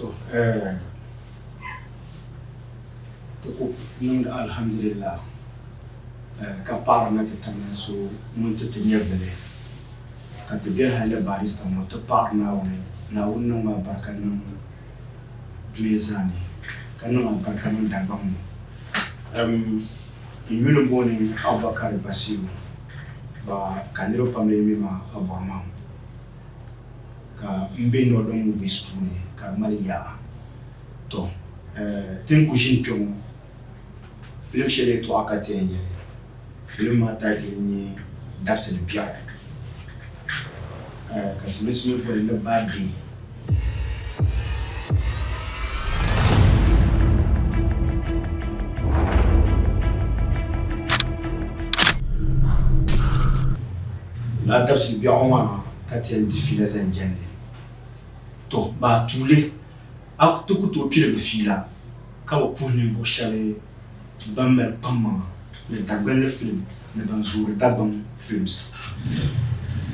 To eh, ti ku niŋdi alhamdulillah eh, ka paɣiri na ti tabili so ŋun ti ti nyɛvili ka ti beni hali ni barista ŋɔ ti paɣiri Naawuni, Naawuni niŋmi abarika niŋ dunia zaa ni ka niŋ abarika niŋ Dagbaŋ ni. N yuli m-booni Abubakar Basiru ba ka niriba pam lee mi ma Abɔrmam. Ka m be Northern Movies puuni ka di mali yaa. Tɔ! Ti ni ku ʒini kpe ŋɔ, filim shɛli yɛltɔɣa ka ti yɛn yɛli. Filim maa title n-nyɛ Dabisili Biɛɣu ka silimiinsi mi boli li Bad Day. Lala dabisili biɛɣu maa ka ti yɛn di fiila zaŋ jɛndi. Tɔ! Baa tuuli a ti ku tooi piligi fiila ka bi puhi ninvuɣ shɛba ban mali kpaŋmaŋa ni Dagbanli filim ni ban zoori Dagbaŋ films.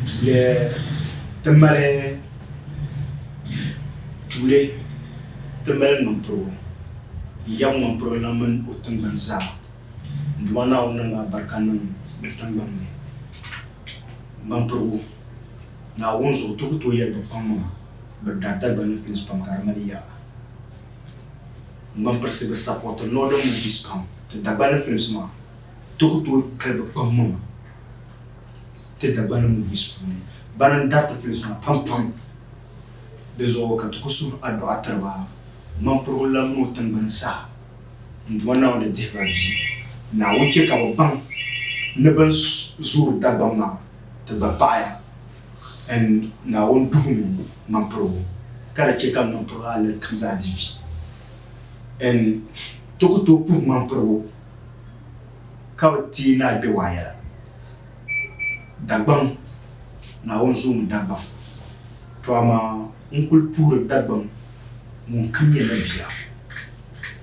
Tuuli ti mali tuuli ti mali ŋmampirigu n-yab ŋmampirigu la mini o tiŋgbani zaa. N Duuma Naawuni niŋ alibarika niŋ bɛ tiŋgbani ni. Ŋmampirigu, Naawuni zuɣu ti ku tooi yɛli bɛ kpaŋmaŋa, bɛ dari Dagbani films pam ka di mali yaa. Ŋmampirisi bɛ sapɔriti Northern movies pam, ti Dagbani films maa ti ku tooi kali bɛ kpaŋmaŋa ti Dagbani movies puuni. Bana n-dari ti films maa pam pam. Di zuɣu ka ti ku suhiri addu'a tiri ba Ŋmampirigu la mini o tiŋgbani zaa. N Duuma Naawuni dihi ba vi. Naawuni chɛ ka bɛ baŋ ni bɛ ni zoori Dagbaŋ maa ti gba paɣiya. N Naawuni duhimi ŋmampirigu, ka di chɛ ka ŋmampirigu alali kam zaa di vi. N ti ku tooi puhi ŋmampirigu ka bi teei ni a gbe waa yɛla. Dagbaŋ, Naawuni zoomi Dagbaŋ. To amaa n kul puhiri Dagbaŋ ŋunkam nyɛ nabia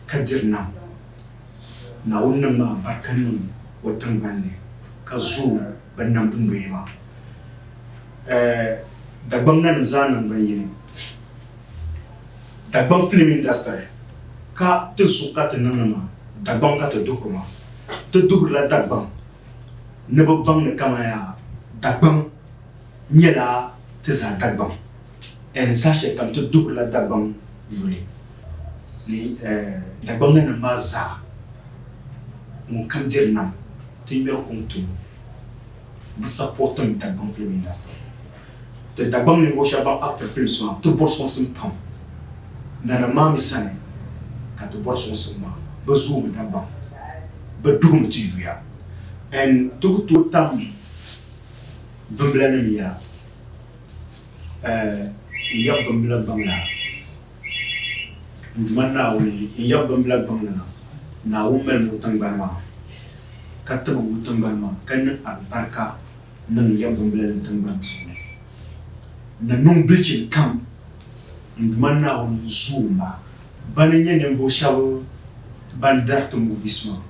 ka diri nam. Naawuni niŋ ma barika niŋ o tiŋgbani ni ka zooi bɛ nam dundoya maa. Dagbaŋ nanim zaa naŋgban yini, Dagbaŋ film industry ka ti zuɣu ka ti niŋdi maa, Dagbaŋ ka ti duhiri maa. Ti duhirila Dagbaŋ ni bɛ baŋ ni kaman yaa Dagbaŋ nyɛla ti zaa Dagbaŋ. And saha shɛli kam ti duhirila Dagbaŋ yuli ni Dagbaŋ nanim maa zaa ŋun kam diri nam ti ŋmɛri kuŋ ti o bɛ supportim Dagbaŋ film industry. Ti Dagbaŋ ninvuɣ shɛba ban actiri films maa ti bɔri sɔŋsim pam nanim maa mi sani ka ti bɔri sɔŋsim maa bɛ zoomi Dagbaŋ bɛ duhimi ti yuya and ti ku tooi tam bimbila nim yɛla. N yab bimbila gbaŋ la, n Duuma Naawuni, n yab bimbila gbaŋ la na, Naawuni malim o tiŋgbani maa, ka tibig o tiŋgbani maa, ka niŋ alibarika niŋ n yab bimbila ni tiŋgbani puuni. Ni niŋ bilichini kam, n Duuma Naawuni zoom ba. Bana n-nyɛ ninvuɣ shɛb ban dari ti movies maa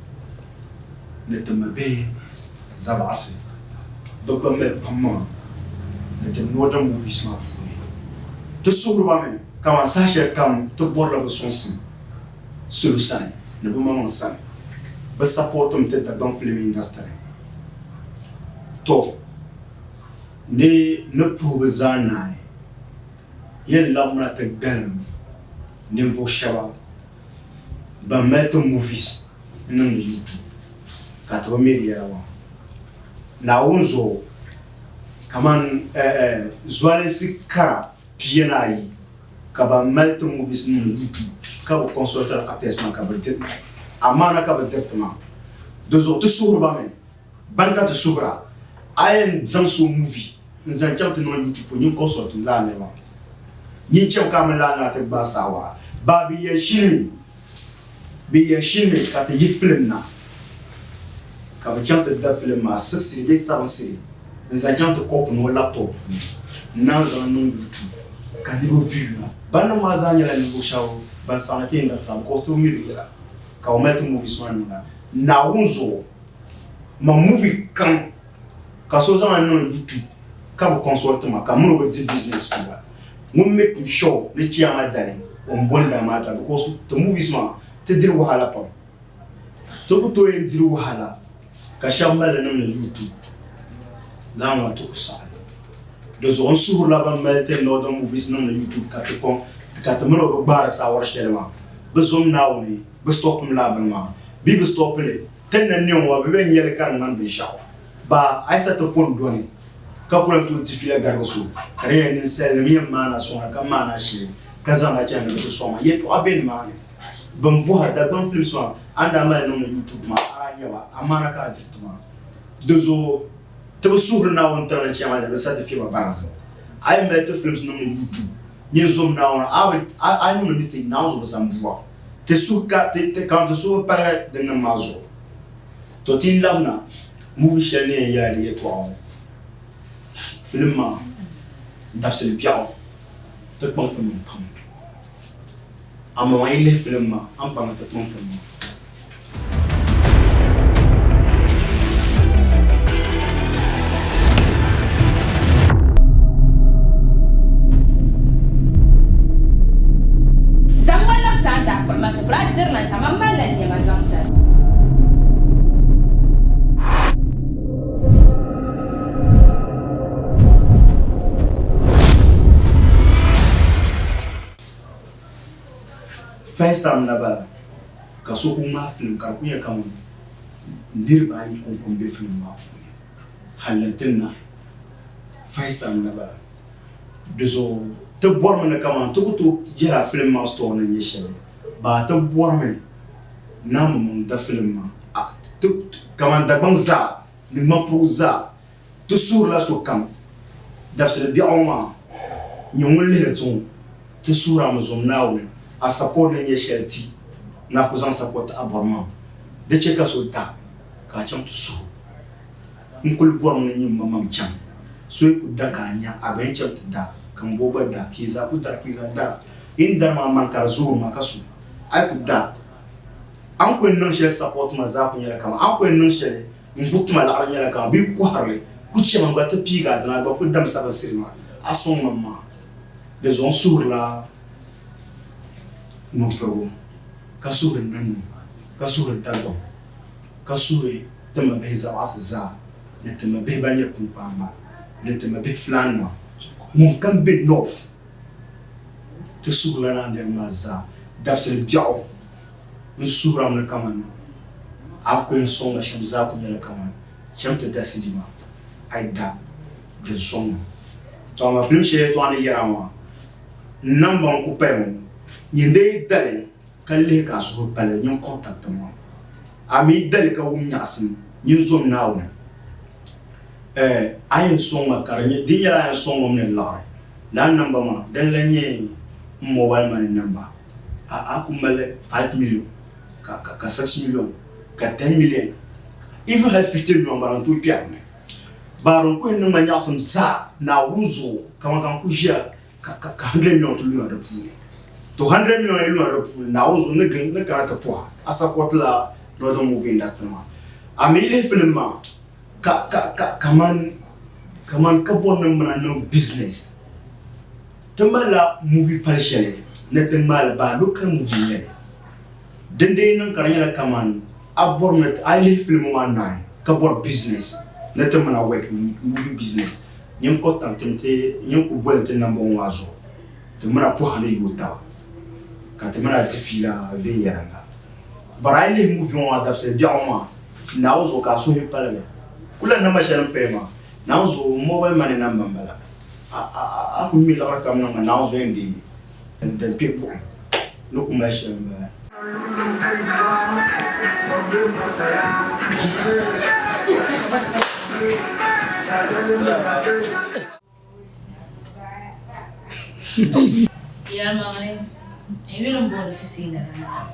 ni ti mabihi zabaɣisi. Bɛ gba mali kpaŋmaŋa ni ti Northern movies maa puuni. Ti suhiri ba mi kaman saha shɛli kam ti bɔrila bɛ sɔŋsim salo sani ni bɛ maŋmaŋ sani. Bɛ supportimi ti Dagbaŋ film industry. Tɔ! Ni ni puhi bɛ zaa naai. Yɛn laɣimla ti galim ninvuɣ shɛba ban mali ti movies n-niŋdi YouTube ka ti bi mi di yɛla maa. Naawuni zuɣu kaman zualinsi kara 200 ka ban mali ti movies niŋdi YouTube ka bi consultiri actors maa ka bɛ diri amaana ka bɛ diri ti maa. Di zuɣu ti suhiri ba mi. Ban ka ti suhira, a yɛn zaŋ so movie n zaŋ chaŋ ti niŋ YouTube polo nyin consult n laa nira maa. Nyin cham ka a mini laa nira ti gbaai saawara. Baa bɛ yɛn shinimi, bɛ yɛn shinimi ka ti yihi film na ka bɛ chaŋ ti da film maa 6 cedi bee 7 cedi n zaŋ chaŋ ti copy ni o laptop puuni n naan zaŋ niŋ YouTube ka niriba view a. Bannim maa zaa nyɛla ninvuɣ shɛba ban saɣindi ti industry maa because ti bi mi bɛ yɛla ka bɛ mali ti movies maa niŋda Naawuni zuɣu. Ma movie kam ka so zaŋ a niŋ YouTube ka bi consult ma ka mini o bi di business fiila ŋun make sure ni chiyaama dali O ni boli daa maa ta because ti movies maa ti diri wahala pam. Ti ku tooi yɛn diri wahala ka shɛba mali li niŋdi YouTube lala maa ti ku saɣi li. Di zuɣu n suhirila ban mali ti Northern movies niŋdi YouTube ka ti kɔŋ ka ti mini ba bi gbaari saawari shɛli maa bɛ zom Naawuni bɛ stopim lala bini maa bee bɛ stop li ti ni na niŋ ŋɔ bɛ bɛn nyɛli ka di ŋmani binshɛɣu ba a yi sa ti fon dɔni ka ku lahi tooi ti fiila garigi so ka di nyɛla ninsalinima yɛn maana sɔŋda ka maana shili ka zaŋda chani ni bɛ ti sɔŋ ma yɛltɔɣa be nimaani. Bɛn bɔhi Dagbaŋ films maa a ni daa mali niŋdi YouTube maa a daa nya ba amaana ka a diri ti maa. Di zuɣu ti bi suhiri Naawuni tiŋli chiya maa zaa bɛ sa ti fiɛba bara zuɣu. A yi mali ti films niŋdi YouTube nyɛ zom Naawuni a bi a yi niŋdi mistake Naawuni zuɣu bi sa m-bua ti suhu ka ti ti kaman ti suhu bi paligi din niŋ maa zuɣu. To ti yi labina movie shɛli ni yɛn yɛla di yɛltɔɣa ŋɔ film maa dabisili biɛɣu ti kpaŋ ti maŋ pam. Amaa a yi lihi filim maa, a ni baŋ ni ti kpaŋ ti maŋa. Zaŋ ma labisi a ni daa kpuɣi ma shɛli polo, a diri ma n-zaŋ ma malila nɛma zaŋ zali. First time na bala ka so ku ŋmahi film ka di ku nyɛ kaman niriba ayi kɔŋko m-be film maa puuni hali ni ti nahi first time na bala di zuɣu ti bɔrimi ni kaman ti ku tooi jɛra film maa story ni nyɛ shɛli baa ti bɔrimi ni a maŋmaŋ da film maa kaman Dagbaŋ zaa ni ŋmamprugu zaa Ti suhirila sokam, dabisili biɛɣu ŋɔ maa nyɛ ŋun lihiri ti ŋɔ, ti suhir a mi zom Naawuni a support ni nyɛ shɛli ti ni a ku zaŋ support a bɔri maa. Di chɛ ka so da ka a chaŋ ti suhi o. N kuli bɔrimi ni nyini maŋmaŋ chaŋ. So yi ku da ka a nya, a gba yɛn chaŋ ti da, ka ŋun bɔŋɔ gba da, ka yi zaa ku dara, ka yi zaa dara. Yi ni dari maa maŋ ka di zoori maa ka so a yi ku da, a ni ku yɛn niŋ shɛli support maa zaa ku nyɛla kaman a ni ku yɛn niŋ shɛli N ku tuma laɣiri nyɛla kaman bɛ yi kɔhiri li ku chɛ ma gba ti piigi a dina, a gba ku dam sabinsiri maa, a sɔŋ ma m-maŋa. Di zuɣu n suhirila ŋmampirigu, ka suhiri nanima, ka suhiri Dagbaŋ, ka suhiri ti mabihi zabaɣisi zaa ni ti mabihi ban nyɛ kpunkpaamba ni ti mabihi fulaannima ŋunkam be North. Ti suhirila lala niriba maa zaa dabisili biɛɣu. N suhirami ni kaman a ku yɛn sɔŋ ma shɛm zaa ku nyɛla kaman cham ti da CD maa, a yi da, din sɔŋ ma. Tɔ amaa filim shɛli yɛltɔɣa ni yɛra maa, n namba n-ku paya ŋɔ, nyin dee yi da li ka lihi ka a suhu pali, nyin contact ma. A mi yi da li ka wum nyaɣisim, nyin zom Naawuni. Eh, a yɛn sɔŋ ma ka di nyɛ, di nyɛla a yɛn sɔŋ ma mi ni liɣiri. Lala namba maa, dini lan nyɛ m mobile money namba. A a ku mali 5 million ka ka ka 6 million ka 10 million even hali 50 million gba din tooi kpɛri mi. Baa din ku yɛn niŋ ma nyaɣisim zaa Naawuni zuɣu kaman ka n ku ʒiya ka ka ka 100 million ti luna di puuni. To 100 million yi luna di puuni Naawuni zuɣu n ni gili n ni kana ti puhi a support la Northern movie industry maa. A mi yi lihi film maa ka ka ka kaman kaman ka bɔri ni m mina niŋ business. Ti malila movie pali shɛli ni ti ŋmaali baa local movie n-nyɛ li. Din dii niŋ ka di nyɛla kaman a bɔrimi ni a lihi filimbu maa naai ka bɔri business ni ti mini a work movie business nyin kɔbita n-tim ti nyin ku boli ti number ŋɔ maa zuɣu ti mini a pɔha ni yooi taba ka ti mini a di fiila viɛnyɛliŋga. But a yi lihi movie ŋɔ maa dabisili biɛɣu ŋɔ maa Naawuni zuɣu ka a suhi paligi. Kuli la number shɛli m-paya maa Naawuni zuɣu mobile money number m-bala. A ku ŋme liɣiri kam niŋ ma Naawuni zuɣu yɛn deei din kpe buɣim ni ku mali shɛli m-bala. Yɛlimaŋli, n yuli m-booni Fuseini Ramana.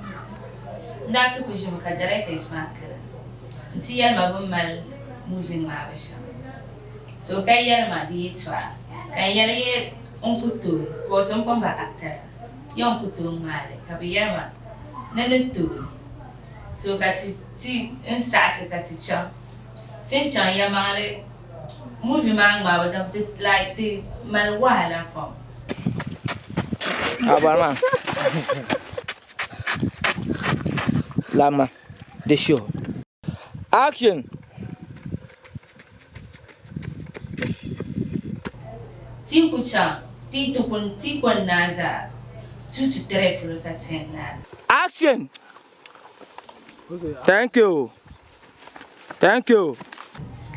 N daa ti ku ʒimi ka directors maa kani nti yɛli ma bɛ ni mali movie ŋmaabu shɛm. So ka yɛli ma di yɛtɔɣa ka n yɛli ya n ku tooi because n pun ba actor la ya n ku tooi ŋmaai li ka bɛ yɛli ma ni ni tooi so ka ti ti n saɣi ti ka ti chaŋ ti ni chaŋ yɛlimaŋli movie maa ŋmaabu di like di mali wahala pam. A bɔri maa. Labima di shihi o. Action! Ti ku chaŋ ti ti kuni ti ko n-naai zaa, 2 to 3 polo ka ti yɛn naai. Action! Thank you. Thank you.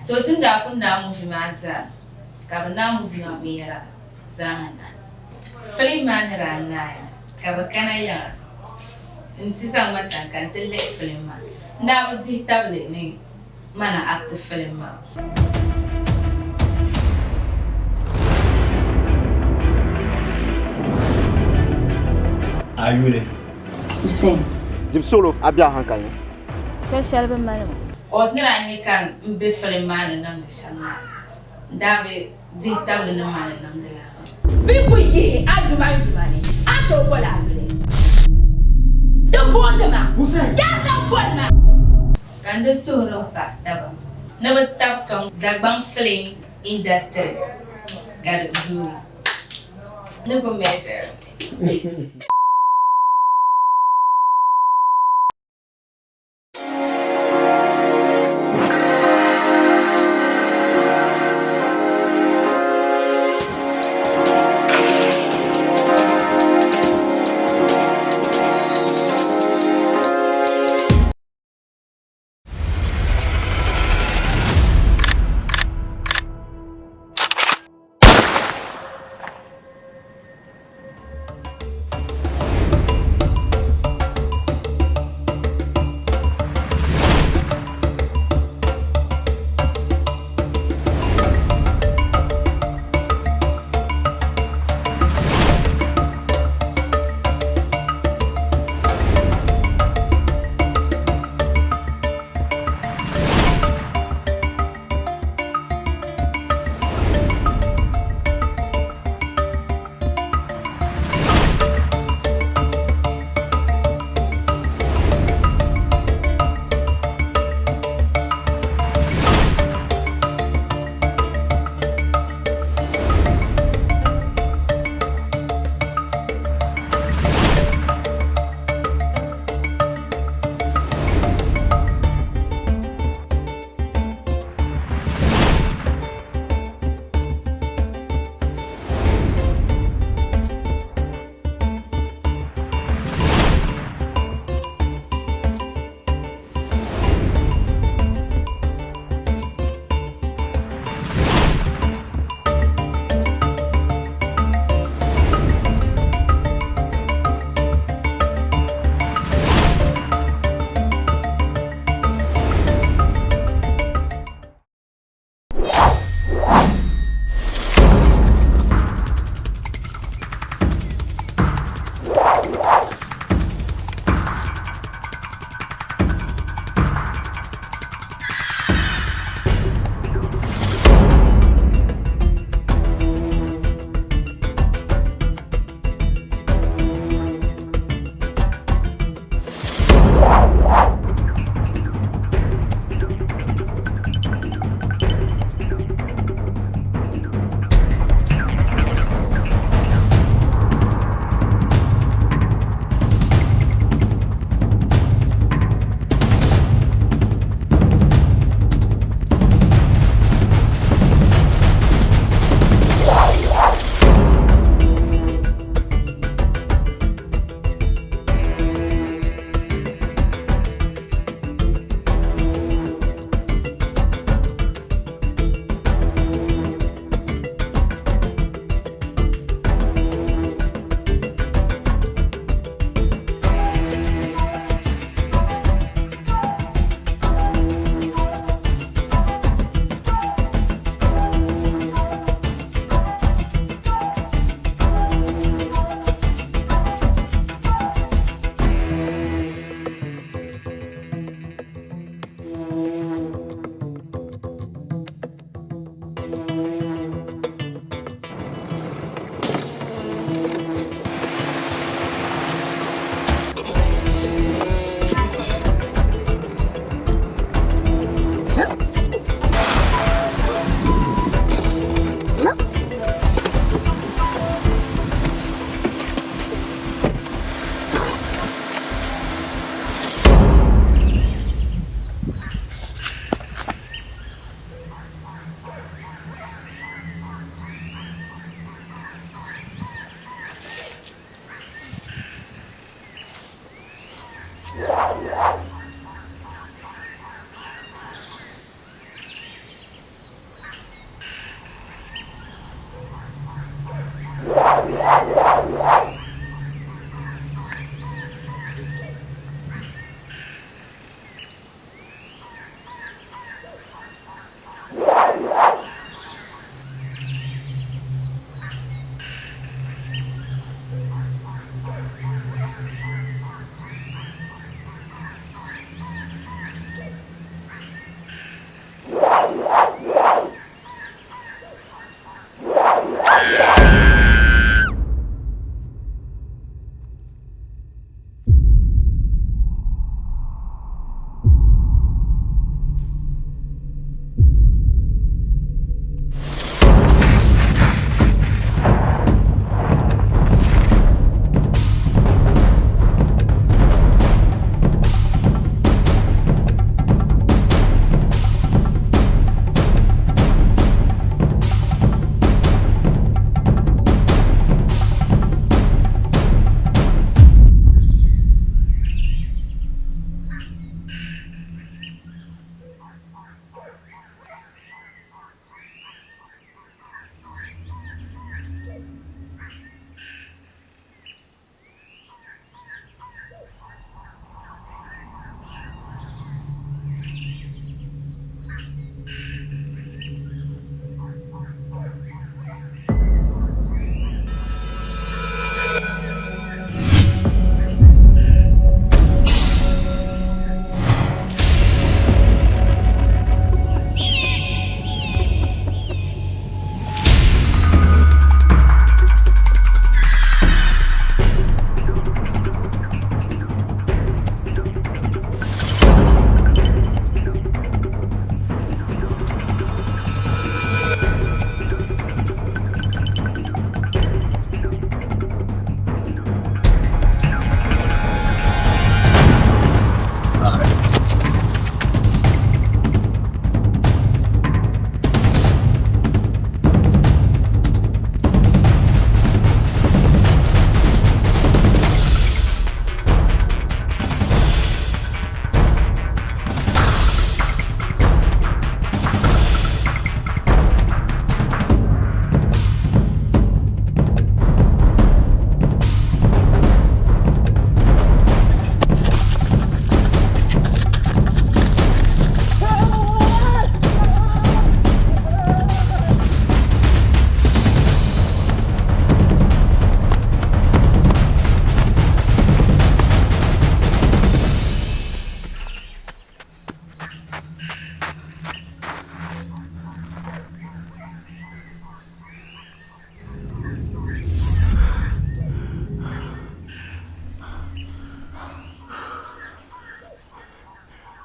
So ti ni daa kuli naai movie maa zaa ka bɛ naai movie maa binyɛra zaa ha naai. Film maa ni daa naai ka bɛ kana yiŋa nti zaŋ ma chaŋ ka n ti lihi film maa. N daa bi dihi tabili ni mana act film maa. A yuli? Hussein. Jibsolo, a be a hankali ni. Shɛli shɛli bi mali ma. Cause ni daa nyɛ ka m be film maa ni niŋdi shɛm maa, n daa bi dihi tabili ni ma ni niŋdi lala maa. Bɛ ku yihi a yuma yuma ni, a ni tooi boli a yuli. Di boondi ma, yaa lan boli ma. Ka n di suhuri m pahi taba ni bɛ tabi sɔŋ Dagbaŋ film industry ka di zooi. Ni ku measure.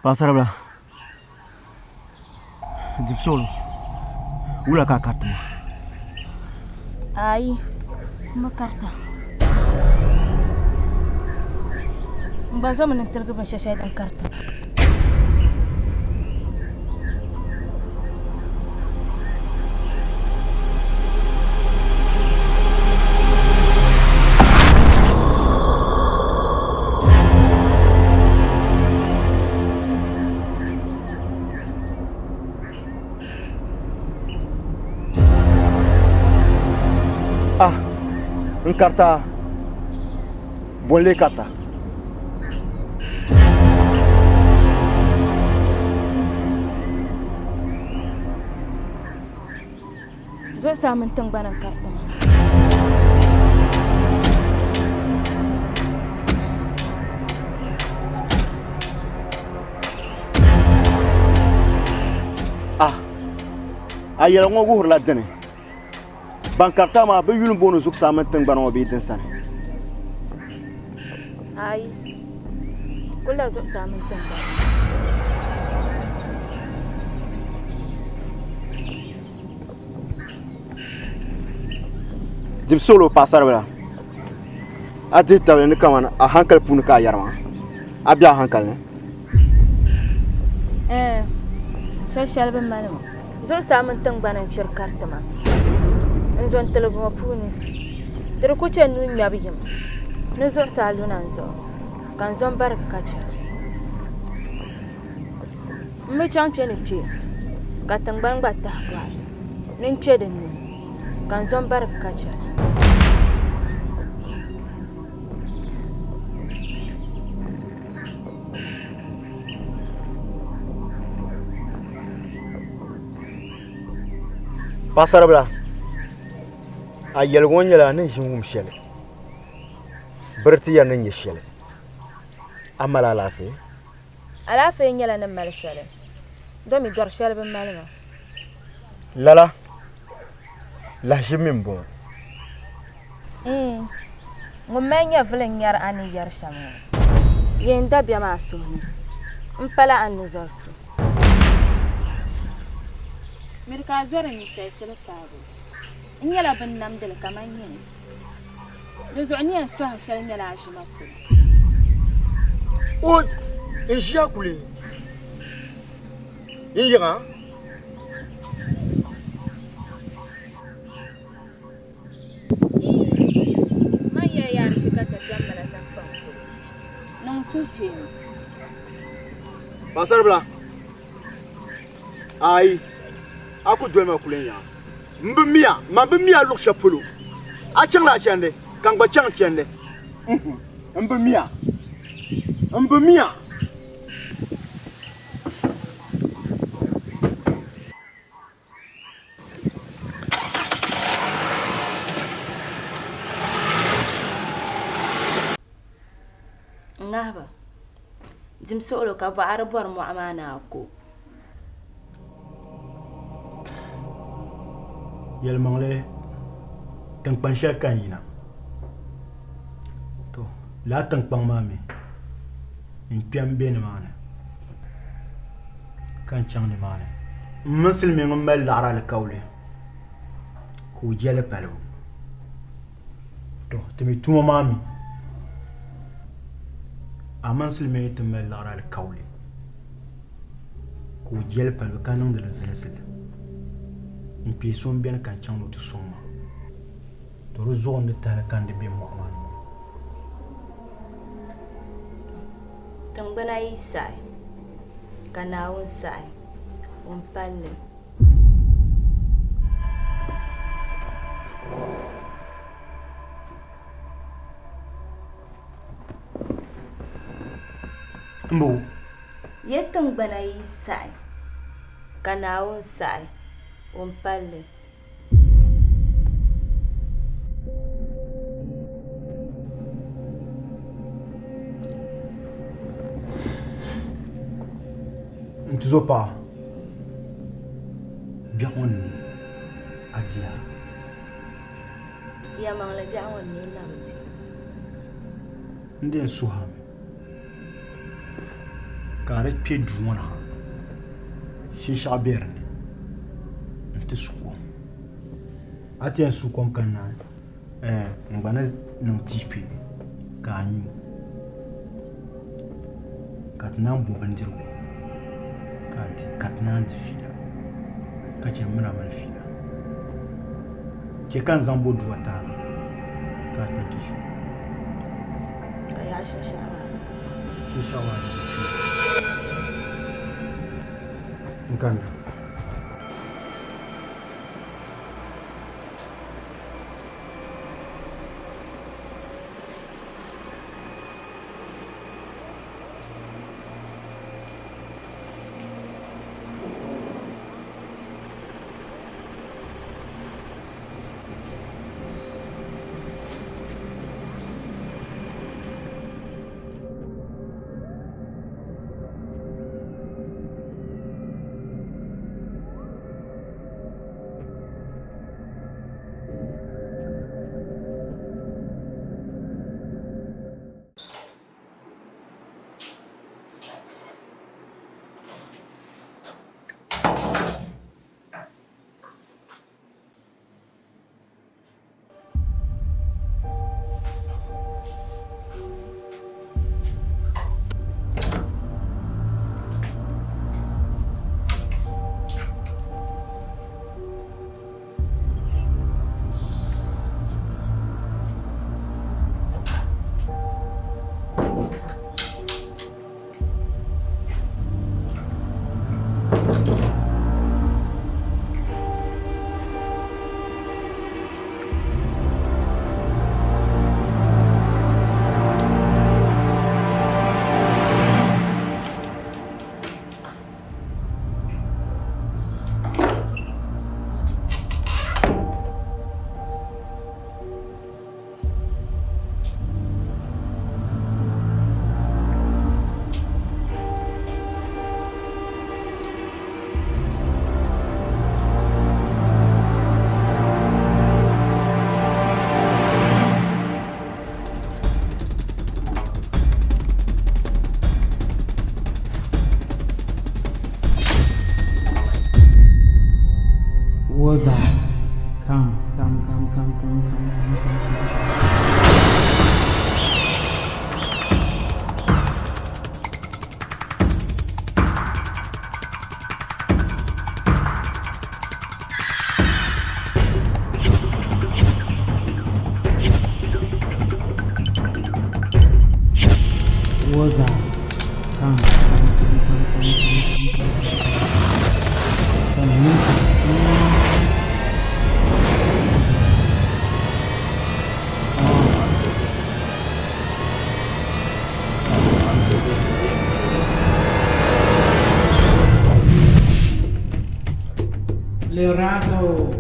Paɣasaribila, dibisuɣulo, wula ka a kariti ma? Ayi, m bi karita. N gba zomi ni n tiligi binshɛli shɛli din karita. Ah, n karita bɔ n-lee karita? Zuɣusaa mini tiŋgbani n-kariti ma. Ah, a yɛla ŋɔ wuhirila dini? Ban kariti a maa bɛ yuli m-booni zuɣusaa mini tiŋgbani ŋɔ bee din sani? Aai, kulila zuɣusaa mini tiŋgbani. Dibisuɣulo paɣisaribila, a dihi tabili ni kaman a hankali puuni ka a yɛri maa, a be a hankali ni? Ɛɛn, shɛli shɛli bi mali ŋɔ. Zuɣusaa mini tiŋgbani n-chiri kariti ma. N zo n-tiligi ŋɔ puuni, di di ku chɛ nuu ŋmɛbu yim ni zuɣusaa luna n zuɣu, ka n zo m-barigi ka chɛ. M bi chaŋ kpe ni kpe, ka tiŋgbani gba tahi bɔhi ni n kpe din ni, ka n zo m-barigi ka chɛ. Paɣasaribila, a yɛligu ŋɔ nyɛla a ni ʒi n-wum shɛli biri ti yɛri ni nyɛ shɛli. A mali alaafee? Alaafee nyɛla ni mali shɛli, domi dɔri shɛli bi mali ma. Lala lahiʒibu mi m-bɔŋɔ. Iin, ŋun mali nyɛvili n-nyari a ni yɛri shɛm ŋɔ. Yɛn dabiɛm a suhu ni, m pala a ni zɔri so. Miri ka a zɔri ninsal shili paabu. N nyɛla binnamdili kaman nyini. Di zuɣu ni yɛn sɔhim shɛli nyɛla a ʒima polo. O n ʒiya kuli n yiŋa. Ii, Man ya yaari chɛ ka dabiɛm mali a zaŋ kpa m polo. Niŋ n suhukpeeni. Paɣisaribila, Aai, a ku doli ma kuli n-yaŋa. M bi mi a, man bi mi a luɣ shɛli polo. A chaŋla a chandi, ka n gba chaŋ n chandi. M bi mi a, m bi mi a. Ŋahiba, dim suɣulo ka bɔɣiri bɔri mɔɣu maa ni a ko. Yɛlimaŋli, tiŋkpan shɛli ka n yina. To, lala tiŋkpaŋ maa mi, n kpɛm be nimaani ka n chaŋ nimaani. M mini silimiiŋ m-mali laɣiri alikauli ka o je li palibu. To, ti mi tuma maa mi, a mini silimiiŋ yi ti mali laɣiri alikauli ka o je li palibu ka niŋdi li zilizili, n kpee so m-beni ka n chaŋ ni o ti sɔŋ ma. To di zuɣu n ni tahili ka n di be mɔɣu maa ni ŋɔ. Tiŋgbana yi saɣi, ka Naawuni saɣi, o ni pali li. M bo. Ya tiŋgbana yi saɣi, ka Naawuni saɣi, o ni pali li. N tuzo paɣa, biɛɣu ŋɔ ni ne a diya. Yɛlimaŋli biɛɣu ŋɔ ni ne n na bi di. N di yɛn suhi a mi. Ka a di kpe duu ŋɔ ni ha, shinshɛɣu be di ni nti su kom. A ti yɛn su kom kanna n gba ni niŋ tii kpe ka a nyu ka ti naan bo bindirigu ka a di ka ti naan di fiila ka chɛ m mini a mali fiila. Chɛ ka n zaŋ bodua ti a ka a kpe nti su. Ka yaɣi shinshɛɣu maa. Shinshɛɣu maa di kpe. N kanna. Woza, come, come, come, come, come, come, come, come, come. Woza, come, come, come, come, come, come, come, come. Come, I need to see. Lerato.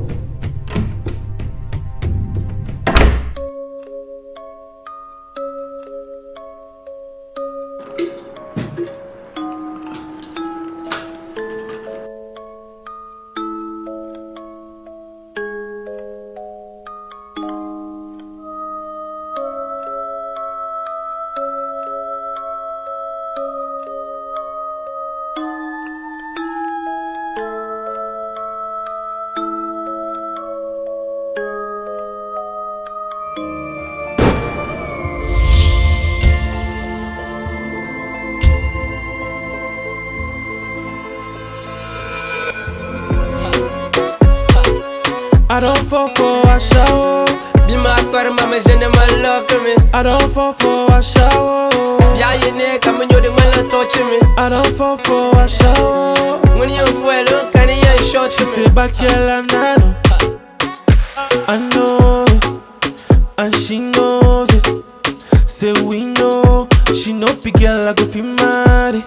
I don't fall for a shower. Be my karma, me je ne lock me. I don't fall for a shower. Yeah, you ne come you the man touch me. I don't fall for a shower. When you fuel, can you shot She me? say back girl and I know, I know, and she knows it. Say we know, she no big girl I go feel marry,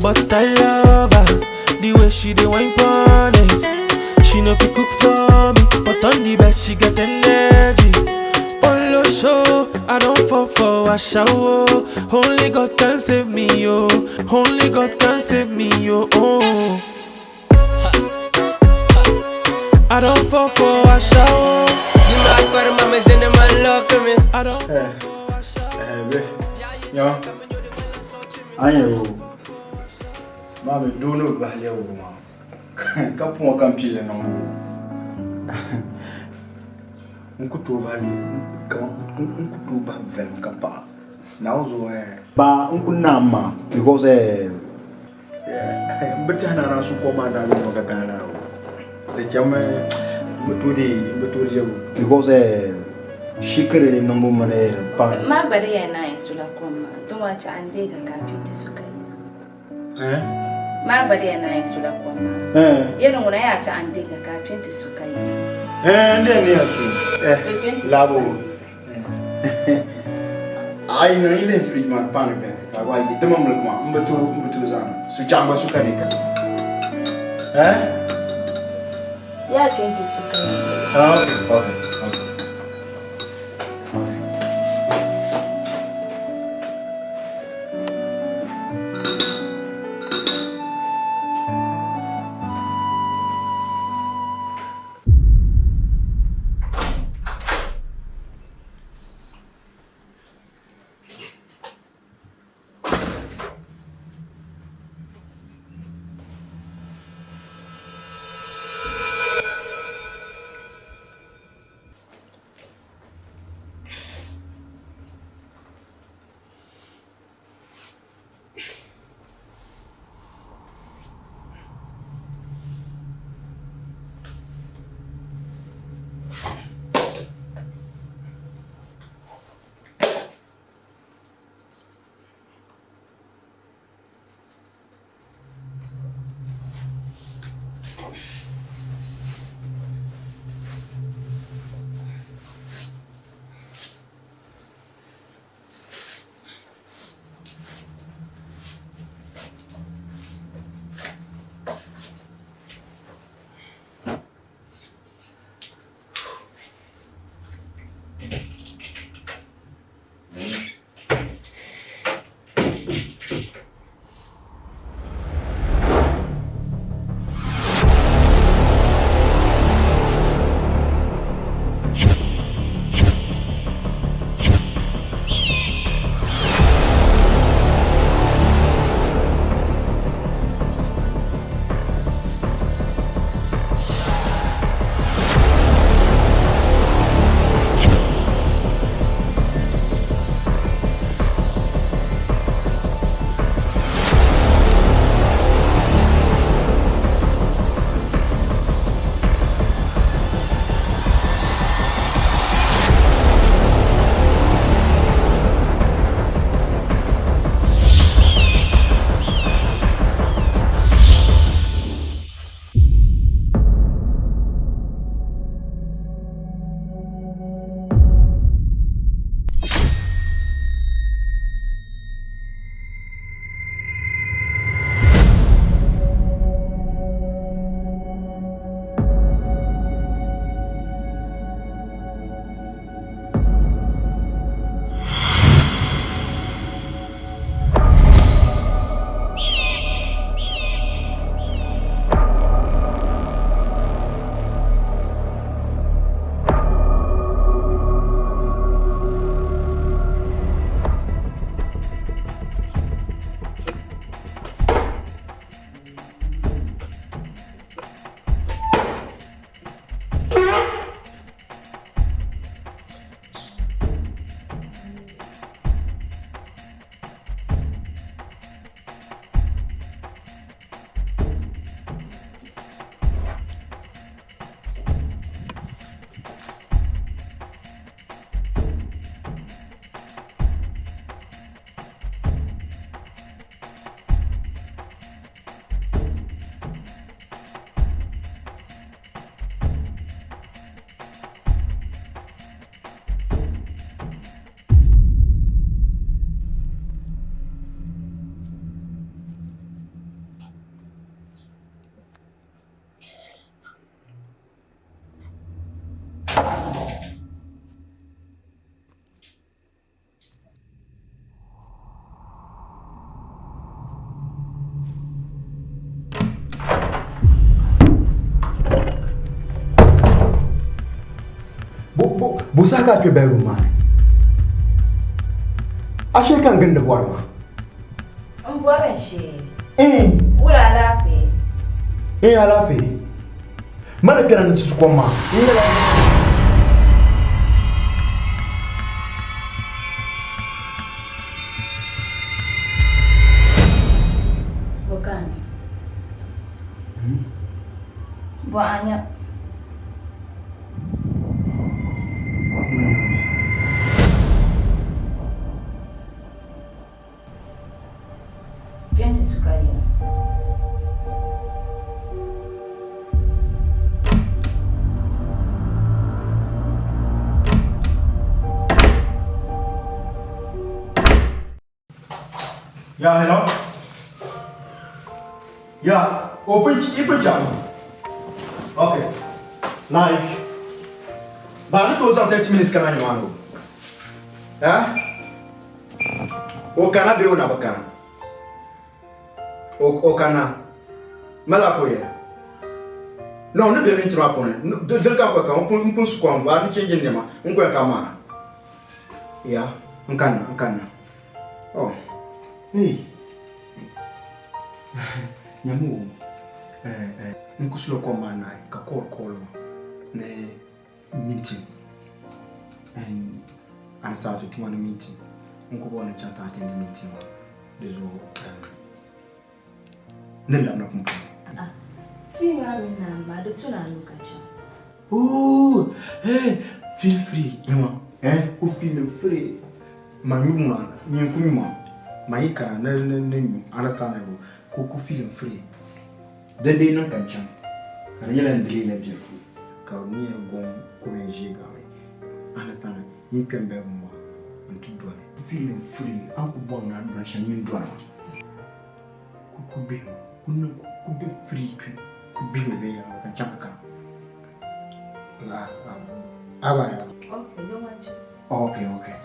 but I love her the way she dey wine pon it. She no fit cook for me, but on the bed she got energy. Polo show, I don't fall for a shower. Only God can save me, yo. Only God can save me, yo. Oh. I don't fall for a shower. Be my karma, me je ne lock me. I don't fall for a shower. Be, yawa, an yɛ o. Maa mi doo ni bi bahi lɛbigu maa ka puŋɔ ka n piili niŋbu n ku tooi bahi n ku tooi bahi viɛlim ka paɣa Naawuni zuɣu eh. Ba n ku naam maa because eh n bi tɛhi ni a naan su kom maa daa niŋ ka kana na o di chɛmi n bi tooi deei n bi tooi lɛbi because eh shikiri niŋbu mini pa. Maa gba di yɛn naan sula kom maa din waa chɛ a ni deega ka a kpe ti su ka yi. Eh? Maa gba di yɛn naan sula kom maa. Eh. Yɛli ŋuna yaa chɛ a ni deega ka a kpe ti su ka yi. Eh, n di yɛn ni yɛn su. Eh, laabo. A yi niŋ yi lihi fridge maa ni paani beni ka a gba yi dama milk maa n bi tooi n bi tooi zaŋ su chaɣ gba su ka di ka. Eh? Yaa kpe nti su ka yi. Ah, okay, okay, okay. Bo saha ka a kpe bedroom maa ni? A shee ka n gindi bɔri maa. M bɔri n shee. Wula alaafee? Eh, alaafee. Mana kpɛra ni ti su kom maa. N nyɛla Bɔ ka a nya? Bɔ a nya? Kpe nti su ka yina. Yeah, hello? Yeah, open, open channel. Okay. Like, ba ni to zaŋ 30 minutes kana ni maani o. Eh? O kana bee o na bi kana? O kana. Mala ka o yɛli. No, ni be minti maa puuni, dini ka n kɔri ka n pun su kom, ba n change n nɛma, n kɔri ka maana. Ya, n kanna, n kanna. Oh, hey. Nyami o, eh, eh, n ku sula kom maa naai ka call call ma ni meeting and an start tuma ni meeting n ku bɔri ni chaŋ ti attend meeting maa di zuɣu ni labina pumpɔŋɔ. Ah, tii maa mini naan maa di tu ni a lu ka chaŋ. Oh, hey, feel free, Emma. Eh, ku feel free. Ma nyubu ŋuna, nyin ku nyuma. Ma yi kana ni ni ni nyu, understand I ku ku feel free. Din dii niŋ ka n chaŋ, ka di nyɛla n delay la biɛlifu, ka di nyɛ gom ku bɛn ʒee gabi, understand nyin kpe m bɛhigu maa n-ti dɔni. Feeling free, a ni ku bɔri ni a dɔni shɛm nyin dɔni ma. Ku ku gbihi ma, ku niŋ ku be free kpe, ku gbihi ma viɛnyɛliŋga ka n chaŋ ka kana. La, a ba ya. Okay, doo maa chaŋ. Okay, okay.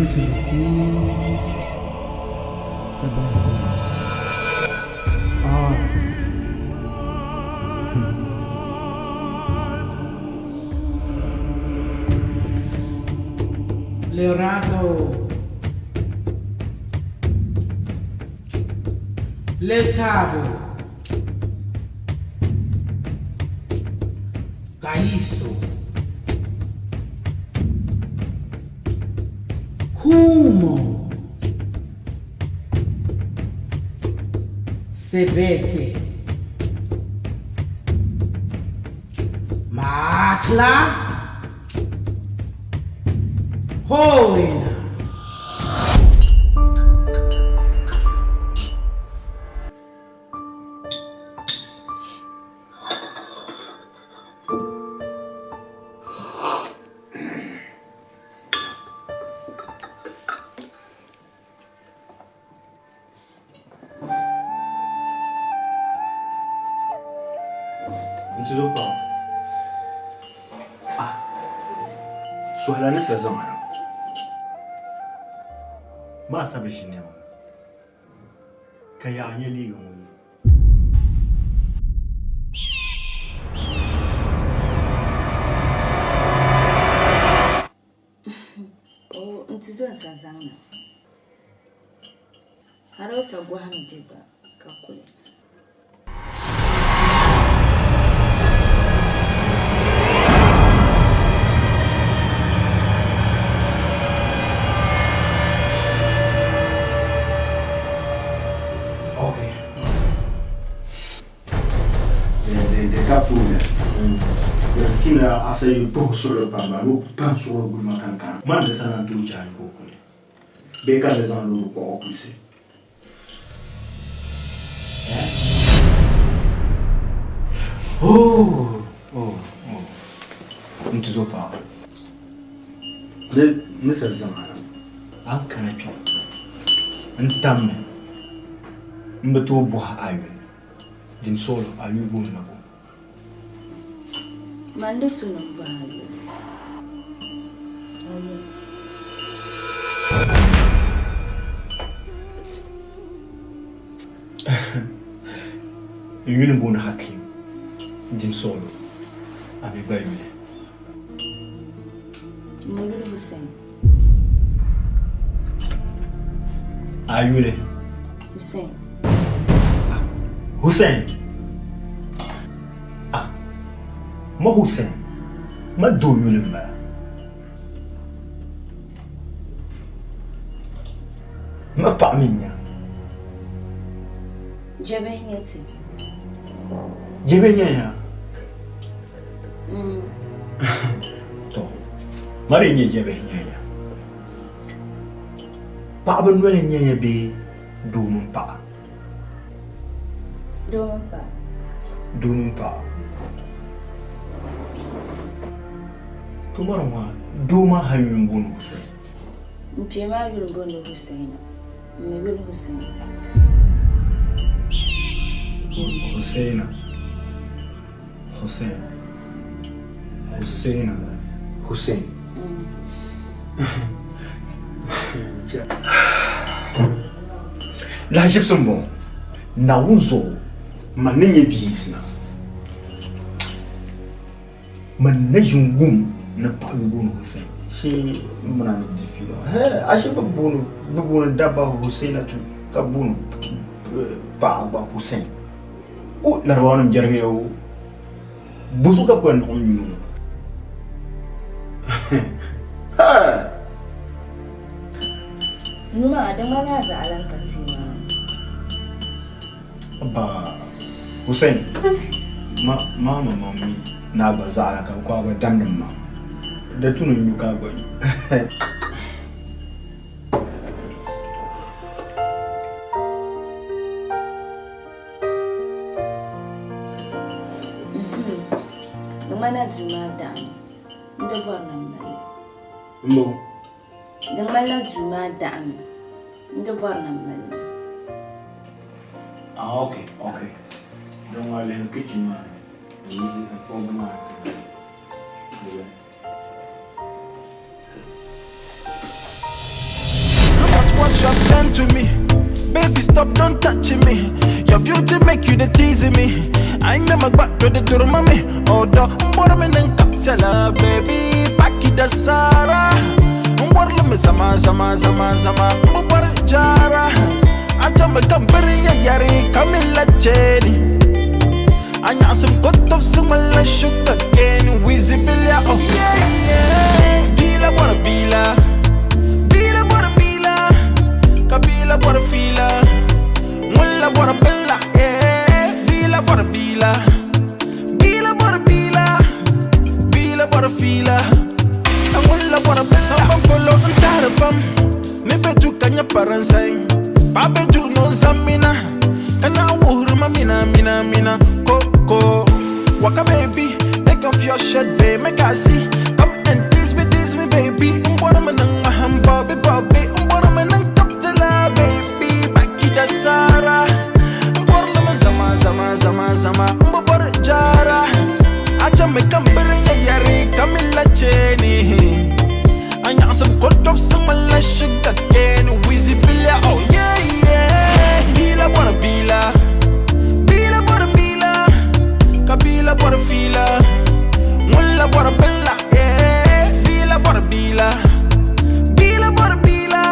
ready to receive the blessing. All right. Lerato. Lethabo. Kaiso. Khumo. Sebete. Matla. Hoina. N tizo paɣa ah suhila ni sa zaŋ na maa sa bi ʒi nɛma ka yaɣa nyɛ liiga ŋɔ yi. O n tizo n sa zaŋ na hali o sa gɔhim je gba ka kuli. Okay. Di ka puuni di tumila asayi puhi suɣili pam ba ni pan suɣili guli ma kan kana. Man di sana n-tooi chaai ka o kuli bee ka di zaŋ loori kpuɣi o kulisi. Oh, oh, oh. N tizo paɣa. Ni sa zaŋ a na, a ni kana kpe n tammi m bi tooi bɔhi a yuli. Dim suɣilo, a yuli booni la bo? Man di tu ni m bɔhi a yuli. A yuli. N yuli m-booni Hakim. Dim suɣilo, a mi gba yuli? N yuli Hussein. A yuli? Hussein. Hussein? Ah, ma Hussein, ma doo yuli m-bala. Ma paɣa mi n-nya. Jɛbihi nyɛ ti. Jɛbihi nyɛ ya? To, ma di nyɛ jɛbihi nyɛ ya. Paɣaba noli n-nyɛ ya bee doo mini paɣa? Doo mini paɣa. Doo mini paɣa. To mari ŋɔ doo maa ha yuli m-booni Hussein. N kpee maa yuli m-booni Hussein. N mi yuli Hussein. Hussein. Hussein. Hussein. Hussein. Lahaʒibisi m-bɔŋɔ. Naawuni zuɣu man ni nyɛ bia yiɣisina. Man na ʒi n-wum ni paɣa yuli booni Hussein. Shee m mini a ni di fiila. Hee ashe bɛ booni bɛ booni dabba Husseinatu ka booni paɣa gba Hussein. O Larabawanima jɛrigiya o. Bozuɣu ka bɛ kuli niɣim nyuli ŋɔ? Hee! Nuu maa, di ŋmanila a zaɣa lan ka tia maa. Ba Hussein, ma ma ma ma mi ni a gba zaɣa la ka bɛ ku a gba damdi m ma. Di tu ni n nyu ka a gba nyu. Di ŋmanila duu maa daɣimi. N di bɔri ni m mali li. Mbo. Di ŋmanila duu maa daɣimi. N di bɔri ni m mali li. Ah, okay, okay. Don ŋɔ lihim kitchen maa ni. N yi kpuɣi bini maa ti ma. you have done to me. Baby, stop, don't touch me. Your beauty make you the teasing me. I never got to the door, mommy. Oh, the mbora me nka baby. Baki da Sara. Mbora me zama zama zama zama. Mbora jara. Acha me kambiri ya yari kamila cheni. Anyasim kotop sumala shuka ken wizi bilia oh yeah yeah. Bila bora bila. Bila bora bila. Kabila bora fila. Mulla bora bella yeah. Bila bora bila. Bila bora bila. Bila bora fila. Mulla bora bella. Sambam polo ntarapam. Nibe tu kanya paransai. Babe tu no zamina. Kana awuhuru ma mina mina mina. Coco. Waka baby, take off your shirt, babe, make I see. Come and tease me, tease me, baby. Mbora manang maham, Bobby, Bobby. Mbora manang top tila, baby. Baki da Sara. Mbora lama zama, zama, zama, zama. Mbora jara. Acha me kambere ya yari, kamila cheni. Anyasam kotop sumala sugar cane, wheezy bilia, oh yeah yeah. Bila bora bila, bila bora bila. Kabila bora fila, mulla bora bella, yeah. Bila bora bila, bila bora bila,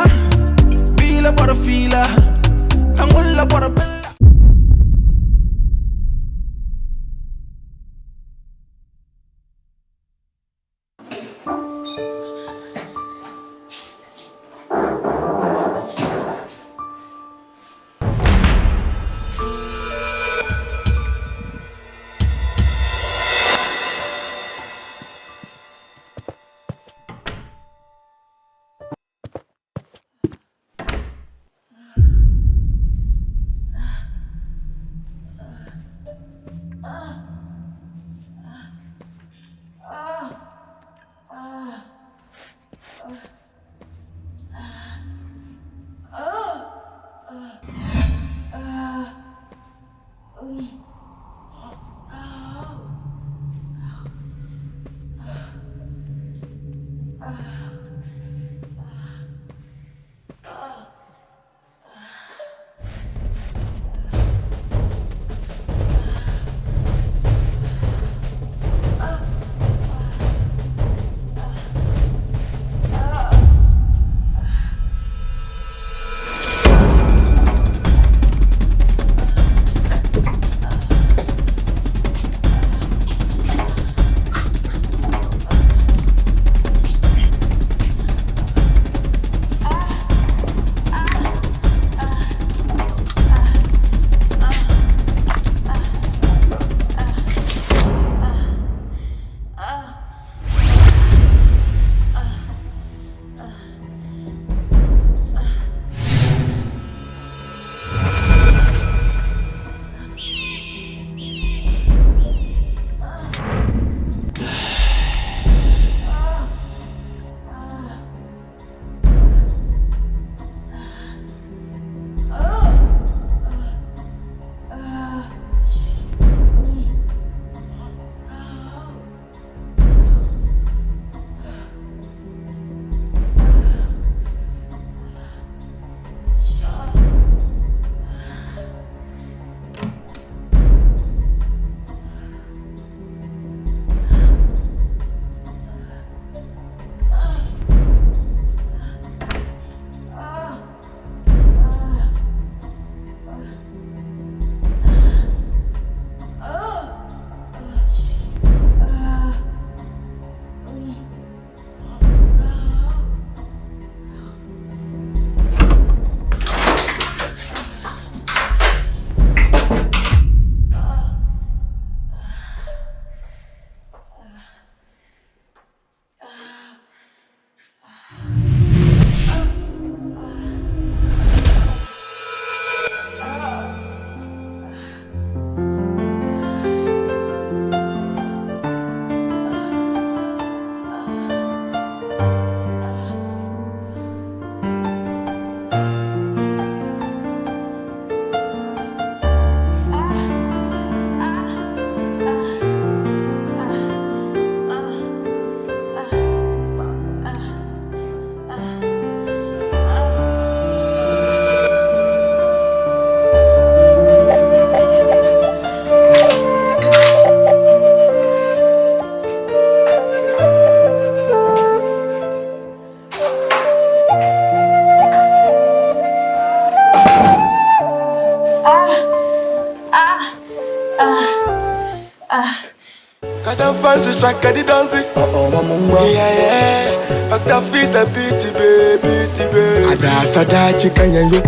I don't fancy strike at the dancing. Oh oh, mamunga. Yeah yeah. Dr. Fizz a beauty baby, beauty baby. Adasa da chicken yan yo.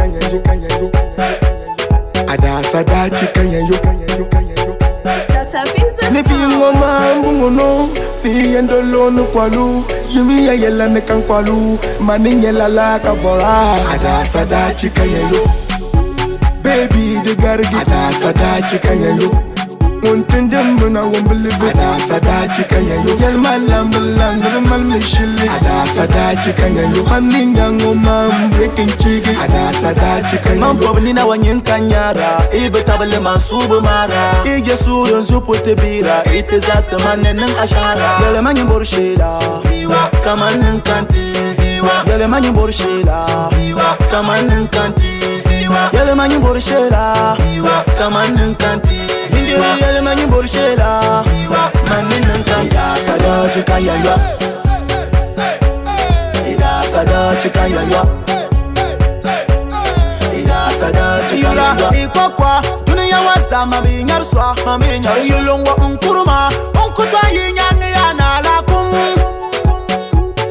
Adasa da chicken yan yo. Ne bi ngoma mbungono, ni yendolo no kwalu, yimi ya yela ne kan kwalu, mani nyela la ka bora. Adasa da chicken yan yo. Baby the gargi. Adasa da chicken yan yo. Muntindin muna wumbilibi. Adasa da chicken yan yo. Yel malam malam nir mal mishili. Adasa da chicken yan yo. Mani nyangoma breaking chigi. Adasa da chicken Man yan yo. bob ni na wanyin kanyara ibe tabale mansubu mara ije surun zupu bira ite za su manenin ashara yele manyin borshela kamanin kanti yele manyin borshela kamanin kanti yele manyin borshela kamanin kanti yele manyin borshela manenin kanti ida sadaci kanyanya ida sadaci kanyanya yura ikokwa duniya wasa mabinyar swa iyulungwa nkuruma nkutwa yinyani ya nalakum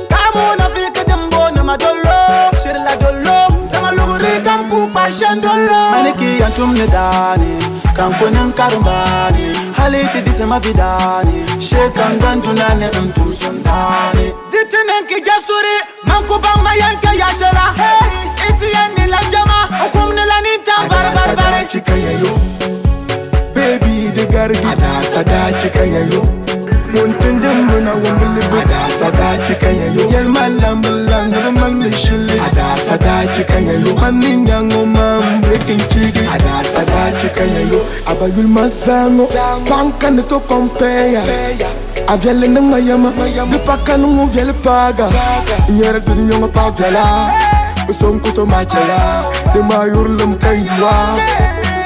kamuna fika dimbo ni madolo shirla dolo tamaluguri kam kupa shendolo maniki yantum ni dani kankunin karumbani haliti disima vidani shekan ganduna ni ntum sundani titinin ki jasuri mankuban mayanke yashela hey itiyen ni la jama hukum ni la ni tan bar bar bar Adasa da chicken yan yo. Baby the gargi. Adasa da chicken yan yo. Muntindin muna wumbilibi. Adasa da chicken yan yo. Yel malam malam nir mal mishili. Adasa da chicken yan yo. Mani nyangoma breaking chigi. Adasa da chicken yan yo. Abayul mazango, panka ni to compare. Aviele ni mayama, di paka ni ngu viele paga. Nyere duni nyongo pa viela, usom kuto machela. Di mayurlum kaiwa,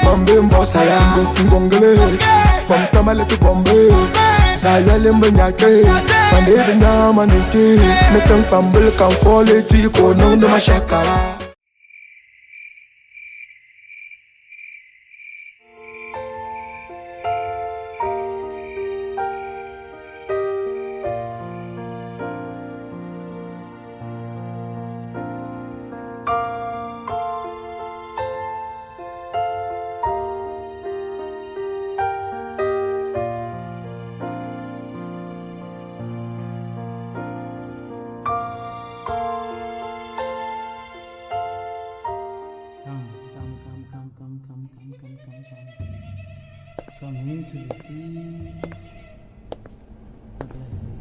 mambe mbosa ya. Ngongele, from Tamale to Bombay. Zayele mbenyake, mande binyama niti. Nekeng pambul kan fole ti ko nung numa shakara. Come, come, come, come, come, come, come, come, come, come. Come into the sea. The blessing.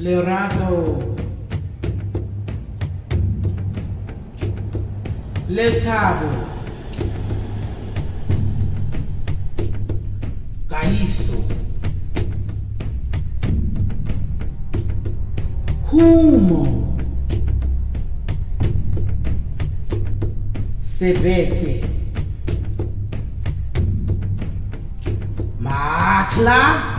Lerato. Lethabo. Kagiso. Khumo. Sebete. Matla.